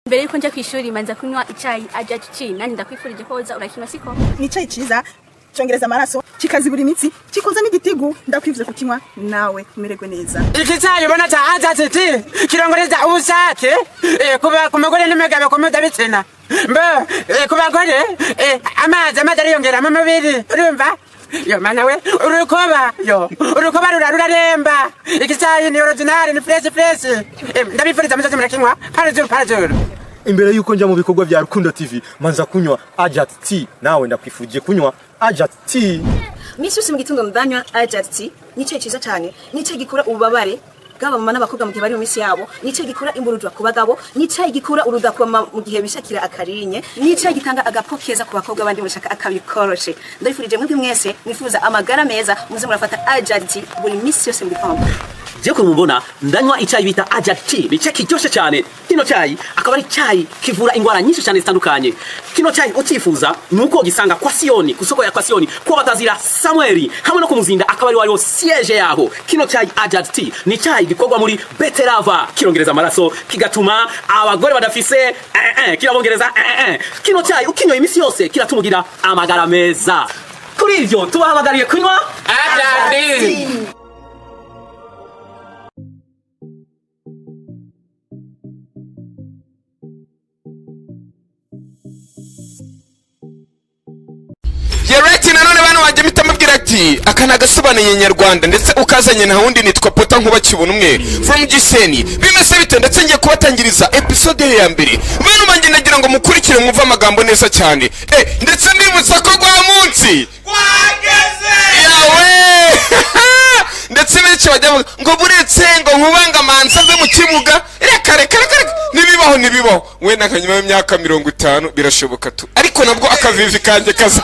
Mbere yuko njya ku ishuri, manza kunywa icyayi Ajat Tea. Nanjye ndakwifurije ko woza urakinywa, siko? Ni icyayi cyiza, cyongereza amaraso, kikazibura imitsi, kikoza n'igitigu. Ndakwifuje kukinywa nawe umererwe neza. Iki cyayi ubona cya Ajat Tea kirongereza ubushake kuba ku mugore n'umugabo ku mpuzabitsina mbo ku bagore amazi ariyongera mu mubiri. Urumva yo mana we, urukoba yo urukoba rura ruraremba. Iki cyayi ni original, ni fresh fresh. Ndabifuriza muzaze murakinywa parajuru parajuru. Imbere yuko njya mu bikorwa bya Rukundo TV, manza kunywa Ajat Tea. Nawe ndakwifurije kunywa Ajat Tea. Misi yose mu gitondo ndanywa Ajat Tea. Ni icyayi cyiza cyane, ni icyayi gikura ububabare bw'aba mama n'abakobwa mu gihe bari mu minsi yabo, ni icyayi gikura imburujwa ku bagabo, ni icyayi gikura uruda ku mama mu gihe bishakira akarinye, ni icyayi gitanga agapo keza ku bakobwa bandi mushaka akabikoroshe. Ndabifurije mwebwe mwese mwifuza amagara meza, muze murafata Ajat Tea buri misi yose mu gitondo. Je ko mubona ndanywa icyayi bita Ajat Tea, ni icyayi kiryoshye cyane. Kino cyayi akaba ari icyayi kivura indwara nyinshi cyane zitandukanye. Kino cyayi utifuza nuko gisanga kwa Siyoni, ku soko ya kwa Siyoni, kwa batazira Samueli, hamwe no kumuzinda, akaba ari wariho siège yaho. Kino cyayi Ajat Tea ni icyayi gikorwa muri beterava, kirongereza amaraso, kigatuma abagore badafise kirabongereza. Kino cyayi ukinyoye iminsi yose kiratuma ugira amagara meza. Kuri ivyo tubahamagariye kunywa Ajat Tea. Yereti nanone bana wanjye mpita mubwira ati aka ni agasobanuye nyarwanda, ndetse ukazanye nta wundi, nitwa Pota Nkuba Kibona umwe from Gisenyi. Bimeze bite? Ndetse ngiye kubatangiriza episode ya mbere. Bana banjye, ndagira ngo mukurikire, mwumve amagambo neza cyane. Ndetse mbibutsa ko gwa munsi yawe, ndetse benshi bajya bavuga ngo buretse ngo nkubanga manza ave mu kibuga. Reka reka reka reka, ntibibaho, ntibibaho. Wenda nka nyuma y'imyaka 50 birashoboka tu, ariko nabwo akavivi kanjye kaza.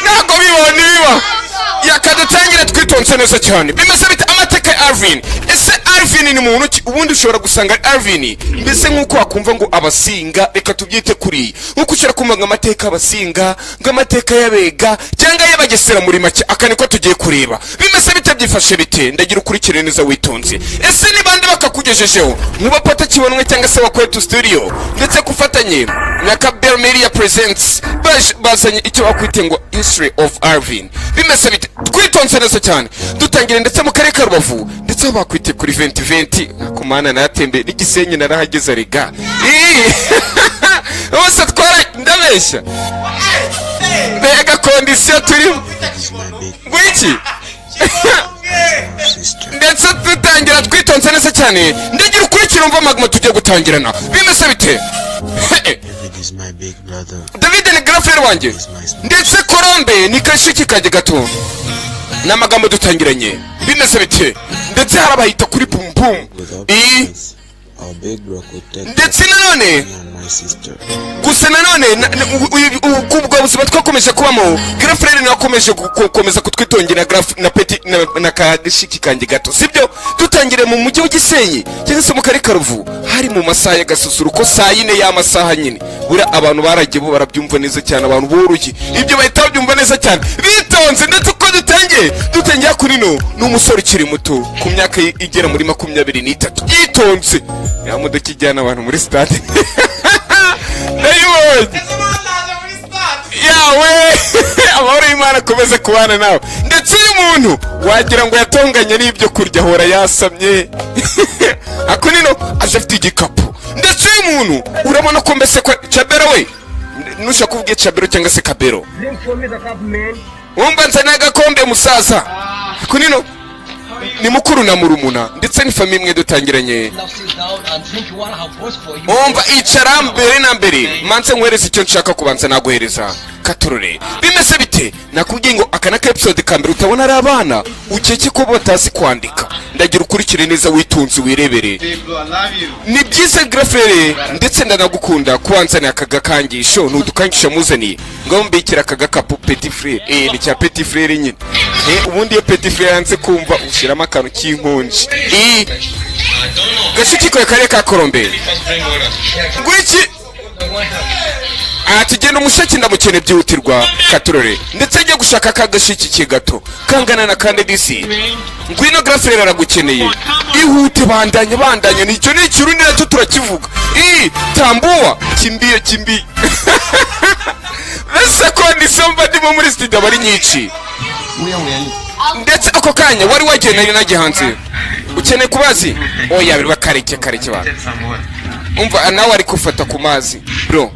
Ntabwo bibaho, ntibibaho. Yakadutangire twitonze neza cyane. Bimeze bite? Amateka ya Alvin. Ese Alvin ni muntu ki? Ubundi ushobora gusanga ari Alvin mbese nk'uko wakumva ngo abasinga, reka tubyite kuriya, nk'uko ushobora kumva ngo amateka abasinga, ngo amateka y'abega cyangwa y'abagesera. Muri make aka niko tugiye kureba. Bimeze bite? Byifashe bite? Ndagira ukurikire neza witonze. Ese ni bande bakakugejejeho? Nkuba Pata Kibonwe cyangwa se wa Kwetu Studio, ndetse kufatanye na Kabel Media Presents, bazanye icyo bakwite ngo History of Alvin. Bimeze bite? Twitonze neza cyane. Dutangire ndetse mu karere ka Rubavu, ndetse aho bakwite kuri 2020 ku mana naratembeye n'igisenyi, narahageze rega. Ii! Bose twara ndabeshya, mbega condition turimo ngwiki. Ndetse dutangira twitonze neza cyane. Ndagira ukurikira, umva magma tugiye gutangirana. Bimeze bite? David is my big brother. David ni grand frère wanjye, ndetse Colombe ni kashiki kanjye gato. Ni amagambo dutangiranye. Bimeze bite? Ndetse hari abahita kuri pum pum. Without I parents, our big bro could take Ndetse nanone me and my sister. Gusa nanone ubwo buzima twakomeje kubamo, grand frère nawe akomeje gukomeza kutwitongera na petit na kashiki kanjye gato, sibyo? Dutangire mu mujyi wa Gisenyi cyangwa se mu karere ka Rubavu. Hari mu masaha y'agasusuruko, saa yine y'amasaha nyine. Buriya abantu baragiye bo barabyumva neza cyane, abantu boroshye ibyo bahita babyumva neza cyane bitonze. Ndetse uko dutangiye kuri no ni umusore ukiri muto, ku myaka ye igera muri 23. Yitonze, ya modoka ijyana abantu muri stade ndayibonye. Yawe, amahoro y'Imana akomeze kubana nawe. Ndetse uyu muntu wagira ngo yatonganye n'ibyo kurya, ahora yasamye. Ako nino aje afite igikapu. Ndetse uyu muntu urabona ko mbese ko Cabero we, nushaka kuvuga Cabero cyangwa se Kabero, wumva nzaniye agakombe musaza. Ako nino ni mukuru na murumuna, ndetse ni famille imwe dutangiranye. Umva, icara mbere na mbere manse nkwereze icyo nshaka kubanza naguhereza katurore. Bimeze bite? Nakubwiye ngo aka ni episode ka mbere. Utabona ari abana ukeke ko batazi kwandika. Ndagira ukurikire neza witunze, wirebere. Ni byiza grand frère, ndetse ndanagukunda kubanzaniye aka gakangisho. Ni udukangisho muzaniye ngo mbikire aka gakapu petit frère. Ni cya petit frère nyine. Ubundi iyo petit frère yanze kumva, ushyiramo akantu k'inkonji. Gashiki kawe kare ka Korombe ngwiki. Ati genda umushaki, ndamukene byihutirwa katurore. Ndetse ajya gushaka ka gashiki ke gato kangana na kande disi. Ngwino, grand frère aragukeneye, ihute. Bandanya, bandanya, nicyo ni Ikirundi nacyo turakivuga. I tambuwa kimbiye kimbiye mbese condition mba ndimo muri studio aba ari nyinshi. Ndetse ako kanya wari wagiye, nari nagiye hanze. Ukeneye kubazi? Oya, birwa kareke kareke bana. Umva, nawe ari gufata ku mazi bro.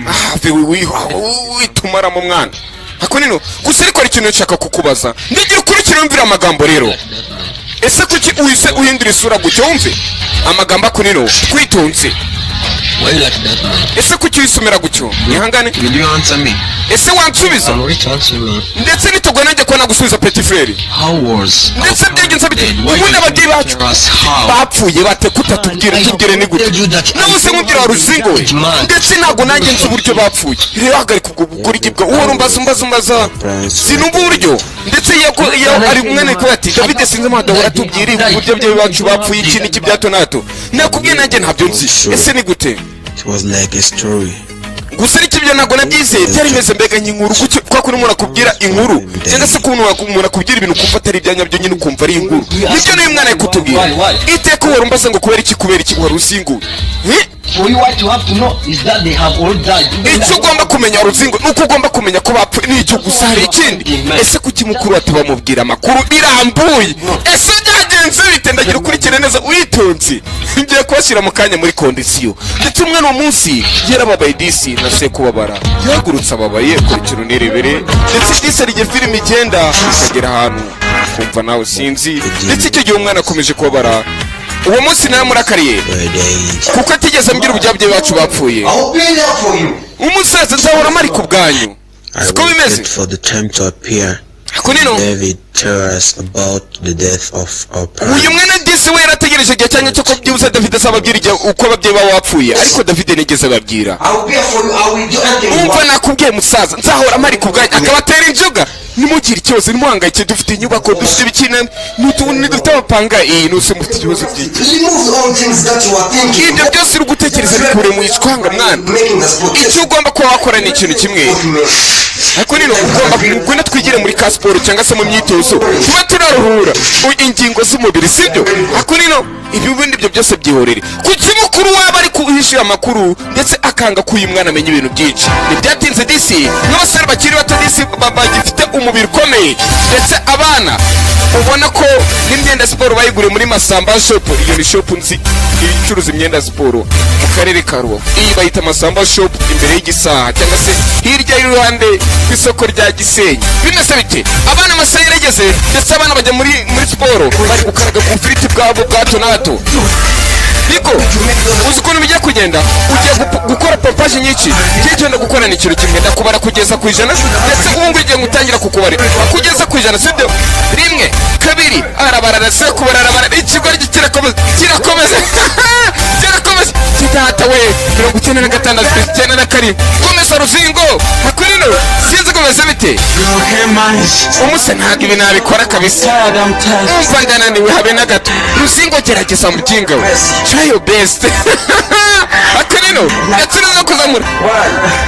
Have witumaramo mwana ako nino gusa. Ariko hari ikintu nshaka kukubaza, ndagira ukurikire, wumvire amagambo rero. Ese kuki uhise uhindura isura gutyo? Wumve amagambo ako nino twitonze. Why you like that, man? Ese kuki wisomera gutyo? Ihangane. Will you answer me? Ese wansubiza? I'm ready to answer me. Ndetse nitugwa nanjye kuba nagusubiza, petit frère. How was? Ndetse byagenze bite ubundi? Ababyeyi bacu bapfuye bate? Kutatubwira, tubwire ni gute? Nawe se nkubwira wa ruzingo we. Ndetse ntabwo nanjye nzi uburyo bapfuye. Rero hagarika ubwo bugoryi bwa uhora umbaza, umbaza, umbaza, sinumva uburyo. Ndetse iyo ari umwana kuba ati David, sinzi impamvu ahora atubwira uburyo ababyeyi bacu bapfuye, iki n'iki bya hato na hato. Nakubwiye, nanjye ntabyo nzi. Ese ni gute? It was like a story. Gusa ariko ibyo ntabwo nabyizeye, byari bimeze mbega nk'inkuru gutyo, kwa kuntu umuntu akubwira inkuru, cyangwa se ukuntu umuntu akubwira ibintu ukumva atari ibyanyabyo nyine, ukumva ari inkuru. Nibyo n'uyu mwana ari kutubwira. Iteka uhora umbaza ngo kubera iki, kubera iki, wari uzinguye? For you, what you have to know is that they have all died. Icyo ugomba kumenya ruzingo ni uko ugomba kumenya ko bapfuye, ni icyo gusa. Hari ikindi? Ese kuki mukuru atabamubwira amakuru birambuye? Ese byagenze bite? Ndagira ukurikire neza witonze, ngiye kubashyira mu kanya muri condition. Ndetse umwana uwo munsi yarababaye disi na se kubabara, yahagurutse ababaye. Kurikira unirebere. Ndetse disi hari igihe filime igenda ikagera ahantu kumva nawe sinzi. Ndetse icyo gihe umwana akomeje kubabara. Uwo munsi naramurakariye kuko atigeze ambwira uburyo ababyeyi bacu bapfuye. I'll be there for you. Umusaza, nzahora mpari ku bwanyu. I Siko bimeze. waited for the time to appear. Kunino. David tell us about the death of our parents. Uyu mwana disi we yarategereje igihe cyanya cyo ko byibuze David azababwira igihe uko ababyeyi babo bapfuye, ariko David ntigeze ababwira. I'll be there for you. I will do anything you Umva, want. nakubwiye musaza, nzahora mpari ku bwanyu. Akabatera inzoga, nimugire ikibazo, nimuhangayike, dufite inyubako, dufite ibikina, ntidufite amapanga iyi nuse. Mufite ikibazo by'iki? Remove all things that you are thinking. Ibyo byose uri gutekereza bikure mu ishwanga mwana. Making the sport. Icyo ugomba kuba wakora ni ikintu kimwe, ariko nino ugomba ngwino twigire muri ka siporo cyangwa se mu myitozo, tuba tunaruhura ingingo z'umubiri, sibyo? Ariko nino ibi ubundi ibyo byose byihorere. Kuki mukuru waba ari kuhishyura amakuru ndetse akanga ko uyu mwana amenya ibintu byinshi? Ntibyatinze disi, n'abasore bakiri bato disi bagifite umubiri ukomeye, ndetse abana ubona ko n'imyenda ya siporo bayiguriye muri Masamba Shop. Iyo ni shop nzi icuruza imyenda ya siporo mu karere ka Rubavu, iyi bayita Masamba Shop, imbere y'igisaha cyangwa se hirya y'uruhande rw'isoko rya Gisenyi. Bimeze bite? Abana amasaha yarageze, ndetse abana bajya muri siporo, bari gukaraga ku bufiriti bwabo bwa hato na hato. Niko uzi ukuntu bigiye kugenda? Ugiye gukora pompage nyinshi. Ngiye gukora ni ikintu kimwe, ndakubara kugeza ku 100. Ndetse ubu ngubu igiye gutangira kukubara kugeza ku 100, sibyo? Rimwe, kabiri, arabarara se kubara, arabara, ikigoryi kirakomeza, kirakomeza, kirakomeza, kidata we. 96, 97, komeza ruzingo hakurino. Sinzi komeza bite umuse, ntabwo ibi nabikora kabisa. Umva, ndananiwe habe na gato. Ruzingo, gerageza muginga we, try your best hakurino. Ndetse no kuzamura.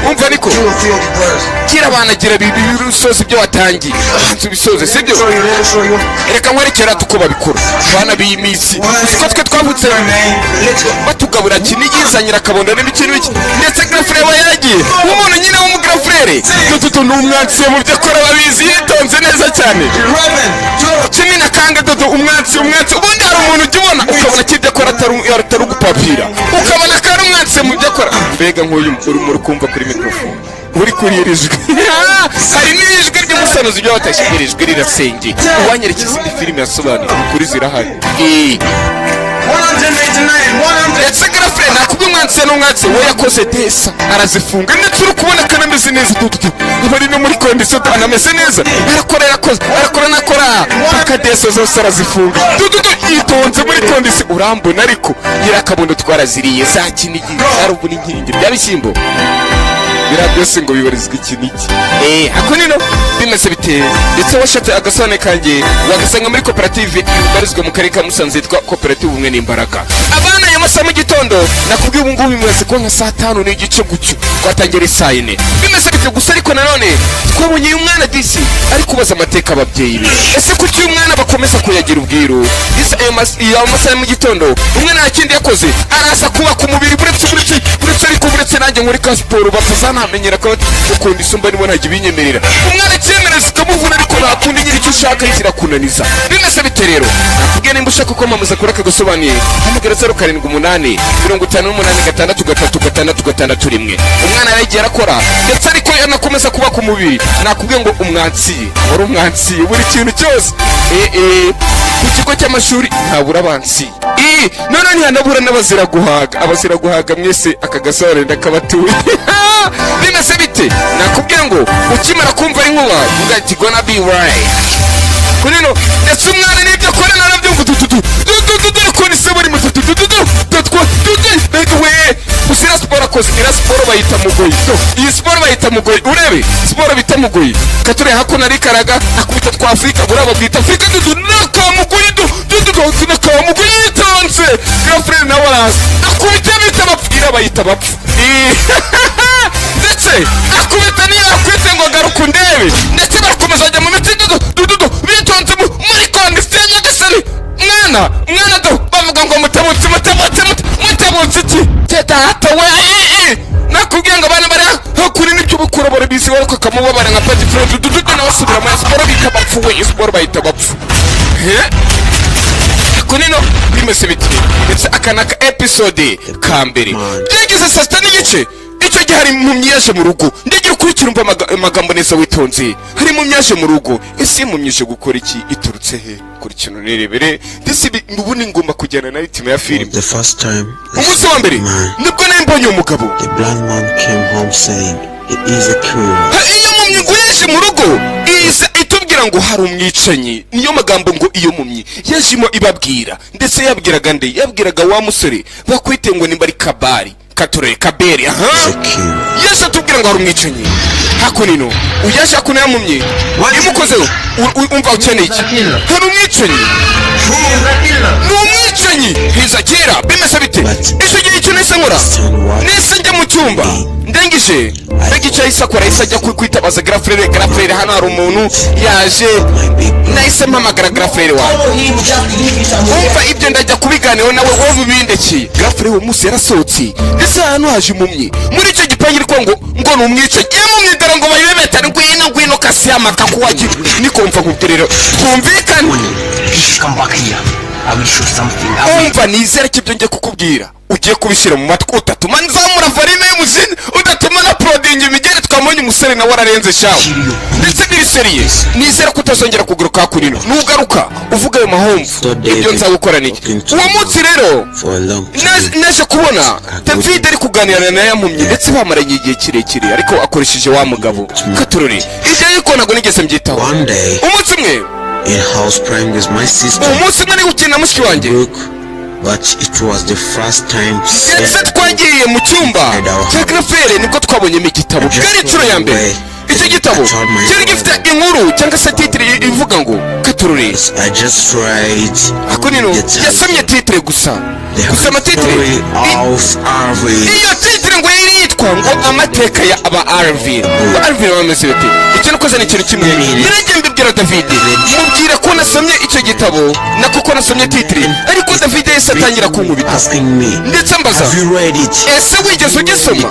Umva ariko, gira abana, gira bisoza ibyo watangiye, banza ubisoze, sibyo? Reka nkwerekera uko babikora bana b'iyi minsi. Uzi ko twe twavutse batugabura kinigizanyira akabondo n'ibiki n'ibiki. Ndetse grand frère we yaragiye umuntu nyine w'umu grand frère dututu ni umwansi mu byo akora, babizi, yitonze neza cyane. Cumi na kanga dodo, umwansi, umwansi. Ubundi hari umuntu ujya ubona ukabona ko ibyo akora atari ugupapira, ukabona ko ari umwansi mu byo akora. Mbega nk'uyu urimo uri kumva kuri mikorofone, uri kuri iri jwi, hari n'ijwi ry'umusanuzi ibyo batashye, iri jwi rirasengeye. Uwanyereka izindi filime yasobanuye kuri zirahari. Ndetse grand frère nakubwiye, umwansi n'umwansi we yakoze desa arazifunga, ndetse uri kubona ko anameze neza dududu, aba ari no muri condition, anameze neza, arakora, yarakoze, arakora, nakora paka desa zose arazifunga dududu, yitonze muri condition. Urambona ariko nyirakabondo twaraziriye za Kinigi, zarubura inkingi bya bishyimbo. Biriya byose ngo bibarizwa iki n'iki? Ako nino bimeze bite? Ndetse washatse agasone kanjye wagasanga muri koperative ibarizwa mu karere ka Musanze yitwa Koperative Ubumwe n'Imbaraga. Abana, aya masaha mu gitondo nakubwiye, ubu ngubu bimaze kuba nka saa 5:30 gutyo, twatangira saa 4. Bimeze bite gusa? Ariko nanone twabonye uyu mwana disi ari kubaza amateka ababyeyi be. Ese kuki uyu mwana bakomeza kuyagira ubwiru? Disi ayo masaha ya mu gitondo umwana nta kindi yakoze, araza kubaka umubiri. Buretse, buretse, buretse, ariko buretse nanjye nkuri ka siporo batazanamenyera ko ukunda isumba nibo ntajya ibinyemerera. Umwana acyemera zikamuvuna, ariko nta kundi nyiri icyo ushaka kirakunaniza. Bimeze bite rero? Nakubwiye, nimba ushaka kwamamaza kuri aka gasobanuye, hamagara 0785863661. Umwana yaragiye arakora, ndetse ariko yanakomeza kubaka umubiri. Nakubwiye ngo umwansiye wari umwansiye buri kintu cyose. Ku kigo cy'amashuri ntabura abansi, none ntihanabura n'abazira guhaga. Abazira guhaga mwese, aka gasobanuro ndakabatuye. Bimeze bite? Nakubwiye ngo ukimara kumva ari nkuba, vuga ati "Gonna be right" kuri no. Ndetse umwana n'ibyo akora narabyumva, tututu tututu, dore ukuntu ise buri mu tututu tutu tutwa tutu. Mbega we! Gusa iriya siporo akoze, iriya siporo bayita mugoyi. Do, iyi siporo bayita mugoyi. Urebe siporo bita mugoyi kature hakuno arikaraga akubita twa Afurika, buriya babwita Afurika. Dudu naka mugoyi, du dudu du naka mugoyi yitonze. Girlfriend nawe araza akubita bita bapfu, iriya bayita bapfu. Ndetse akubita niyo yakwite ngo garuka undebe. Ndetse barakomeza bajya mu mitsi, dudu dudu bitonze muri condition. Nyagasani, mwana, mwana, do bavuga ngo mutabutse, mutabutse, mutabutse iki cye data we? Nakubwiye ngo abana bari hakuri n'ibyo bukura barabizi, ariko akamubabara nka pati friend dudu nawe asubira muri siporo bita bapfu we. Siporo bayita bapfu. He kunino bimeze biti? Ndetse aka ni aka episode ka mbere. Byageze saa 6:30, icyo gihe hari impumyi yaje mu rugo. Ndagira ukurikira, umva amagambo neza witonze. Hari impumyi yaje mu rugo. Ese impumyi ije gukora iki? Iturutse he? Kurikira unirebere. Ndetse ubu ni ngomba kujyana na rythme ya filime. The first time I Umunsi wa mbere man, nibwo nari mbonye uwo mugabo. the blind man came home saying he is a killer. Iyo mpumyi ngo yaje mu rugo iza itubwira ngo hari umwicanyi. Niyo magambo ngo iyo mpumyi yajemo ibabwira. Ndetse yabwiraga nde? Yabwiraga wa musore bakwite ngo nimba ari Kabari katurere Kaberi. Aha, yaje atubwira ngo hari umwicanyi hakunino. Uyaje hakuno yamumye imukozeho. Umva, ukeneye iki? Hari umwicanyi, ni umwicanyi hiza kera. Bimeze bite? Icyo gihe icyo nahise nkora, nahise njya mu cyumba. Ndangije, mbega icyo yahise akora, yahise ajya kwitabaza grand frère. Grand frère, hano hari umuntu yaje. Nahise mpamagara grand frère wanjye. Umva, ibyo ndajya kubiganiraho nawe, wowe ubindekeye. Grand frère uwo munsi yarasohotse, ndetse ahantu haje impumyi muri icyo gipangu ariko ngo ni umwicanyi. Impumyi dore ngo bayibebetane, ngwino, ngwino kasiyama kakuwagi. Niko mva nkubwire rero, twumvikane. Please come back here. I will show something. I will Umva, nizere ko ibyo ngiye kukubwira ugiye kubishyira mu matwi, utatuma nzamura volume y'umuziki, udatuma na porodingi imigeri. Twamubonye umusore nawe ararenze shawe, ndetse biri sérieux. Nizere ko utazongera kugaruka kuri no. Nugaruka uvuga ayo mahomvu, ibyo nzagukora niki? Uwo munsi rero For a long time, naje kubona David ari kuganira na yampumyi, ndetse bamaranye igihe kirekire, ariko akoresheje wa mugabo katurore. Ibyo ariko ntabwo nigeze mbyitaho. One day, Umunsi umwe, in house praying with my sister, umunsi umwe ari gukina na mushiki wanjye, Brooke, but it was the first time ndetse twagiye mu cyumba cya grand frère, nibwo twabonyemo igitabo. Bwari inshuro ya mbere. Icyo gitabo cyari gifite inkuru cyangwa se titre ivuga ngo katurore. I just tried Ako nino yasomye titre gusa, gusoma titre story of Arvin. Iyo titre ngo yari yitwa ngo amateka ya aba Arvin. Ngo Arvin bameze bite? Icyo nakoze ni ikintu kimwe, naragiye mbibwira David, mubwira ko nasomye icyo gitabo, nako ko nasomye titre. Ariko David yahise atangira kunkubita, Asking me, ndetse ambaza, "Have you read it?" "Ese wigeze ugisoma?"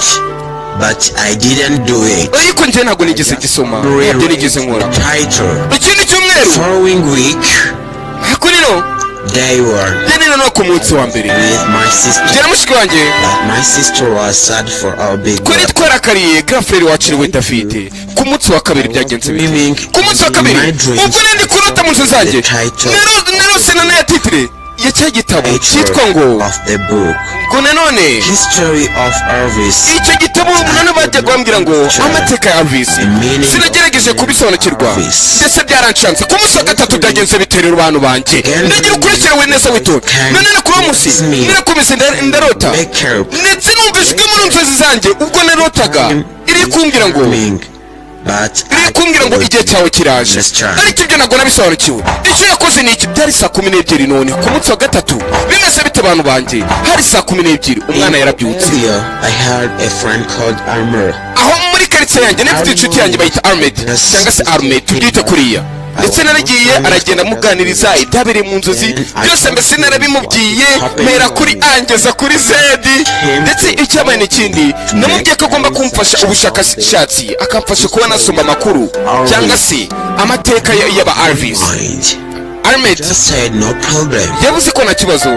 But I didn't do it. Ariko njye ntabwo nigeze gisoma, ntabyo nigeze nkora. Title. Ikindi cyumweru, Following week, ariko rero day one, njye noneho ku munsi wa mbere, with my sister. Njye na mushiki wanjye But my sister was sad for our big twari twarakariye grand frère wacu ariwe David. Ku munsi wa kabiri byagenze bite? Ku munsi wa kabiri ubwo nari ndi kurota mu nzu zanjye, narose na ya titre. Ya cya gitabo cyitwa ngo of the book ngo nanone History of Elvis. Icyo gitabo nanone bajya bambwira ngo amateka ya Elvis. Sinagerageje kubisobanukirwa, ndetse byaranshanze. Ku munsi wa gatatu byagenze biterera abantu banjye. Ndagira ukurikira neza witonda. Nanone kuri uwo munsi narakomeze ndarota, ndetse numva ijwi muri nzozi zanjye. Ubwo narotaga iri kumbwira ngo But iri kumbwira ngo igihe cyawe kiraje, ariko ibyo ntabwo nabisobanukiwe. Icyo yakoze ni iki? Byari saa 12. None ku munsi wa gatatu bimeze bite, abantu banjye? Hari saa 12, umwana yarabyutse. Earlier, I had a friend called Armor. Aho muri karitsiye yanjye nafite inshuti yanjye bayita Armed, cyangwa se Armed tubyite kuriya. Ndetse naragiye, aragenda amuganiriza ibyabereye mu nzozi byose. Mbese narabimubwiye, mpera kuri A ngeza kuri Z. Ndetse icyabaye n'ikindi, namubwiye ko agomba kumfasha ubushakashatsi, akamfasha kuba nasoma amakuru cyangwa se amateka y'aba Arvis. Armed Just said no problem. yavuze ko nta kibazo,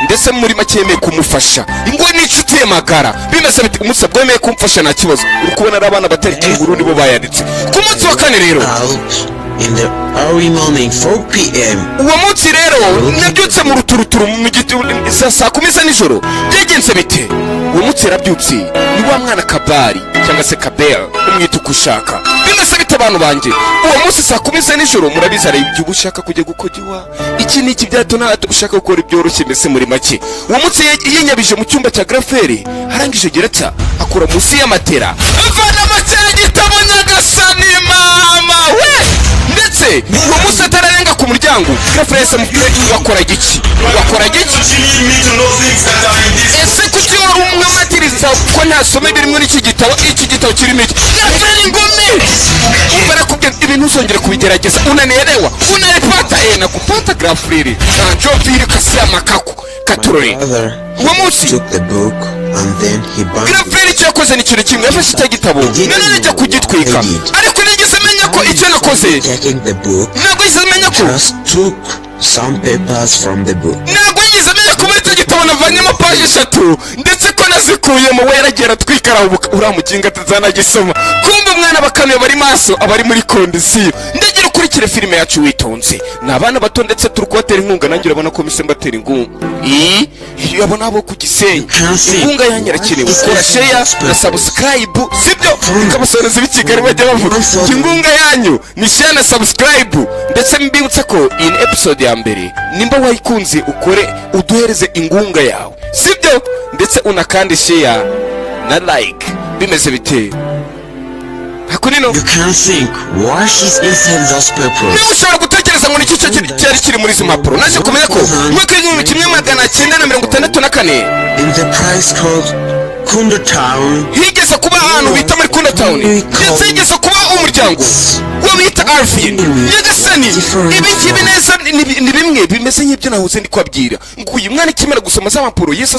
ndetse muri make yemeye kumufasha ngo ni inshuti ye magara. Bimeze biti umunsi bwemeye kumfasha, nta kibazo. Uri kubona ari abana batari kinguru nibo bayanditse. Ku munsi wa kane rero, Out in the early morning, 4 p.m. uwo munsi rero nabyutse mu ruturuturu mu saa 10 za nijoro. Byagenze bite? Uwo munsi yarabyutse, ni wa mwana Kabari cyangwa se Kabel, umwita uko ushaka. Bimeze bite, abantu banjye? Uwo munsi saa 10 za nijoro, murabizi, areba ibyo uba ushaka kujya gukogiwa, iki n'iki bya hato na hato, ushaka gukora ibyoroshye. Mbese muri make uwo munsi yinyabije mu cyumba cya grand frère, arangije agira atya, akura munsi y'amatera, avanamo cya gitabo. Nyagasani mama we! Ndetse uwo munsi atararenga ku muryango, grand frère yahise amubwira: "Wakora giki? Wakora giki? Ese kuki wari umwamatiriza ko ntasoma ibiri muri iki gitabo? Iki gitabo kirimo iki?" Grand frère ingumi. Umva, nakubwiye ibintu uzongere kubigerageza. Unanielewa? Unanipata? Eh, nakupata grand frère. Njo vile kasi ya makaku katurore. Brother Uwo munsi took the book and then he burned it. grand frère icyo yakoze ni ikintu kimwe: yafashe icyo gitabo, nanone ajya kugitwika. Ariko nigeze menya ko icyo nakoze, Taking the book, ntabwo yigeze menya ko just took some papers from the book. Ntabwo yigeze amenya ko muri icyo gitabo navanyemo paji eshatu, ndetse ko nazikuyemo. We yaragiye aratwika, arahubuka. Uriya muginga atazanagisoma. Kumva umwana bakanuye, bari maso, abari muri condition. Ndagira ukurikire filime yacu witonze. Ni abana bato, ndetse turi kubatera inkunga. Nanjye urabona ko mise mbatera inkunga. Iyo abo nabo ku Gisenyi, inkunga yanyu irakenewe. Kora share na subscribe, sibyo? Ikabasoreza b'i Kigali bajya bavuga inkunga yanyu ni share na subscribe. Ndetse mbibutsa ko iyi ni episode ya mbere. Nimba wayikunze, ukore uduhereze inkunga yawe, sibyo? Ndetse unakande share na like. Bimeze bite hakunino? You can think what is inside those papers. Niba ushobora gutekereza ngo ni iki cyari kiri muri izi mpapuro, naje kumenya ko mu mwaka w'1964, In the place called Kunda Town, higeze kuba ahantu bita muri Kunda Town, ndetse higeze kuba umuryango wo bita Arvin. Nyagasani, ibi ngibi neza ni bimwe bimeze nk'ibyo nahoze ndi kubabwira, ngo uyu mwana akimara gusoma za mpapuro, yahise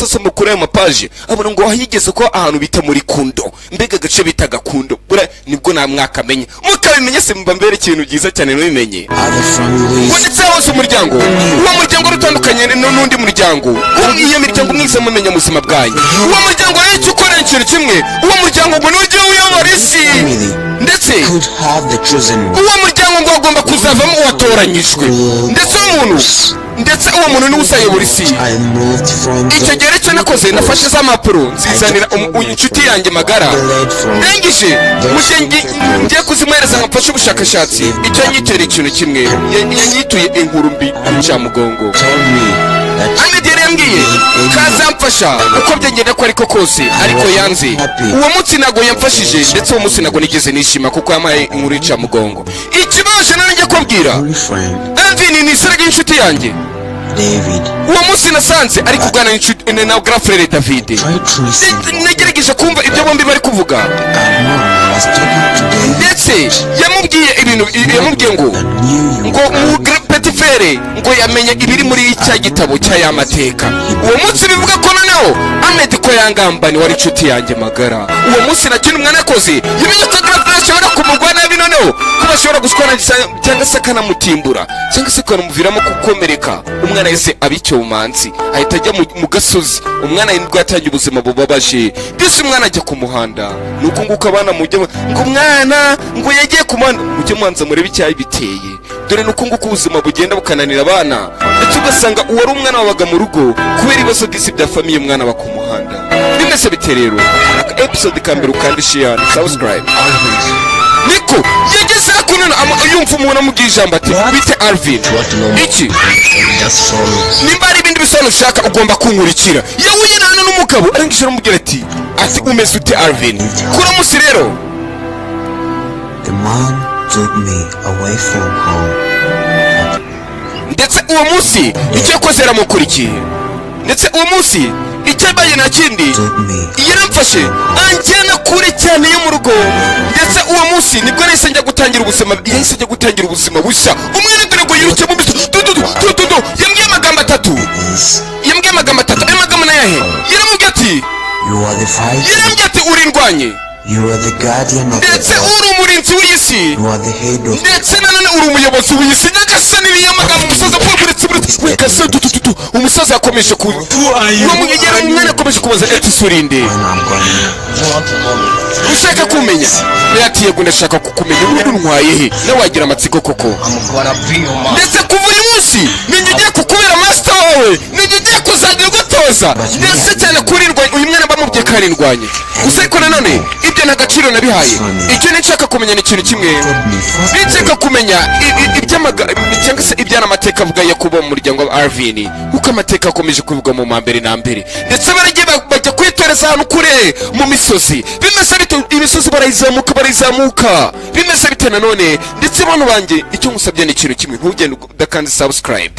asoma kuri ayo mapaje, abona ngo higeze kuba ahantu bita muri Kundo, mbega agace bitaga Kundo. Buriya nibwo nta mwakamenya, mukabimenya se mba mbere ikintu byiza cyane nubimenye. Other families Ngo ndetse hose umuryango, uwo muryango wari utandukanye n'undi muryango. Iyo miryango mwize mumenya mu buzima bwanyu. Uwo muryango rero icyo ukora ni ikintu kimwe: uwo muryango ngo niwo ugiye uyobora isi, ndetse could have the chosen one. uwo muryango ngo agomba kuzavamo uwatoranyijwe, ndetse uwo muntu ndetse uwo muntu niwe uzayobora isi. I moved from Icyo the gihe rero icyo nakoze, nafashe za mpapuro nzizanira inshuti yanjye magara. Ndangije mu gihe ngiye kuzimuhereza ngo mfashe ubushakashatsi, icyo yanyitera ikintu kimwe, yanyituye inkuru mbi y'incamugongo. Told me that Ahmed yari yambwiye kazamfasha uko byagenda ko ariko kose, ariko yanze. Uwo munsi ntabwo yamfashije, ndetse uwo munsi ntabwo nigeze nishima kuko yampaye inkuru y'incamugongo. Ikibazo nari njye kubabwira, only friend Alvin ni isura ry'inshuti yanjye. David Uwo munsi nasanze ari kuganira na grand frère David. tried to listen. Nagerageje kumva ibyo bombi bari kuvuga. Armand was talking to David Ndetse yamubwiye ibintu, yamubwiye ngo that knew you ngo mu petit frère ngo yamenye ibiri muri cya gitabo cya ya mateka. Uwo munsi bivuga ko noneho Ahmed ko yangambani wari inshuti yanjye magara. Uwo munsi na kintu umwana yakoze, yamenye ko grand frère ashobora kumugwa nabi, noneho ko bashobora gushwana cyangwa se akanamutimbura cyangwa se akanamuviramo gukomereka. Umwana yahise aba icyomanzi, ahita ajya mu gasozi. Umwana nibwo yatangiye ubuzima bubabaje. Mbese umwana ajya ku muhanda. Ni uko nguko abana mujye ngo umwana ngo yagiye ku muhanda, mujye mubanza murebe icyabiteye. Dore nuko nguko ubuzima bugenda bukananira abana, ndetse ugasanga uwari umwana wabaga mu rugo, kubera ibibazo by'isi bya famille, umwana aba ku muhanda. Bimeze bite rero? Aka episode ka mbere, ukanda share, subscribe. Niko yageze hakuno, yumva umuntu amubwiye ijambo ati: "Bite Alvin?" Iki? Just follow. Nimba hari ibindi bisobanuro ushaka, ugomba kunkurikira. Yahuye na hano n'umugabo, arangije aramubwira ati: "Umeze ute, Alvin?" Kuri munsi rero, The man took me away from home. Ndetse uwo munsi icyo yakoze, yaramukurikiye. Ndetse uwo munsi icyo yabaye nta kindi, Took me yaramfashe anjyana kure cyane yo mu rugo. Ndetse uwo munsi nibwo nahise njya gutangira ubuzima, yahise ajya gutangira ubuzima bushya. Umwana dore ngo yiruke mu misozi dududu dududu. Yambwiye amagambo atatu. is Yambwiye amagambo atatu. Ayo magambo ni ayahe? Yaramubwiye ati, you are the fighter. yarambwiye ati: "Urindwanye." You are the guardian of the Ndetse earth. uri umurinzi w'iyi si. You are the head of Ndetse nanone uri umuyobozi w'iyi si. Nyagasani, amagambo umusaza avuga, buretse buretse wikase dudududu. Umusaza yakomeje ku uwo mwegera, umwana yakomeje kubaza ati: "Surinde?" when I'm going. You want to know me? "Ushaka kumenya?" Ati: "Yego, ndashaka kukumenya. Ubundi untwaye he?" Nawe wagira amatsiko koko. I'm gonna be your man. Ndetse kuva uyu munsi ninjye ugiye kukubera master wawe, ninjye ugiye kuzajya ugutoza, ndetse cyane kurindwanya. Uyu mwana bamubwiye ko arindwanye gusa, ariko nanone ibyo nta gaciro nabihaye. Icyo nshaka kumenya ni ikintu kimwe. Nshaka kumenya iby'amaga cyangwa se iby'amateka avuga yo kuba mu muryango wa Arvin, kuko amateka akomeje kuvuga mu mbere na mbere. Ndetse baragiye bajya kwitoreza ahantu kure mu misozi. Bimeze bite? Imisozi barayizamuka, barayizamuka. Bimeze bite nanone? Ndetse bano banjye, icyo ngusabye ni ikintu kimwe: ntugende udakanze subscribe.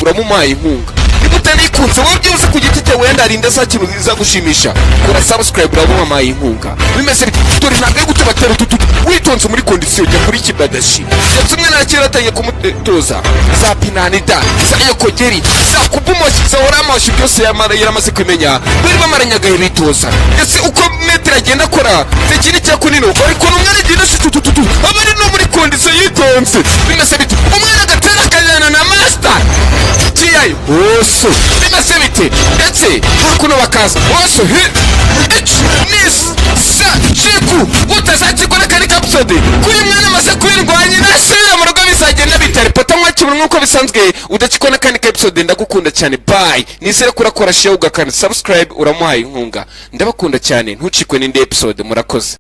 Uramumaye inkunga. Niba utanikunze wowe byibuze ku giti cyawe, wenda hari inda za kintu zizagushimisha, kora subscribe, uramumaye inkunga. Bimeze bite? Dore ntabwo ari guta batera ututu witonze muri condition, jya kuri kibadashi. Ndetse umwana arakera, atangiye kumutoza za pinanida, za yokogeri, za kubumoshi, za oramoshi, byose yaramaze kumenya. Bari bamaranye agahe bitoza. Ndetse uko metero agenda akora tekini cya kunino, ariko n'umwana agenda ashututututu, aba ari no muri condition yitonze. Bimeze bite? Umwana agatera akajyana na master kiyayo oso. Bimeze bite? Ndetse hakuno bakaza oso hi ich nis sa shiku utazacikwa n'akandi episode kuri mwana amaze kwirwanya, nasubira mu rugo bizagenda bitari pota mwakibona nk'uko bisanzwe. Udacikwa n'akandi episode. Ndagukunda cyane, bye. Nizere ko urakora share, ugakanda subscribe, uramuhaye inkunga. Ndabakunda cyane, ntucikwe n'indi episode. Murakoze.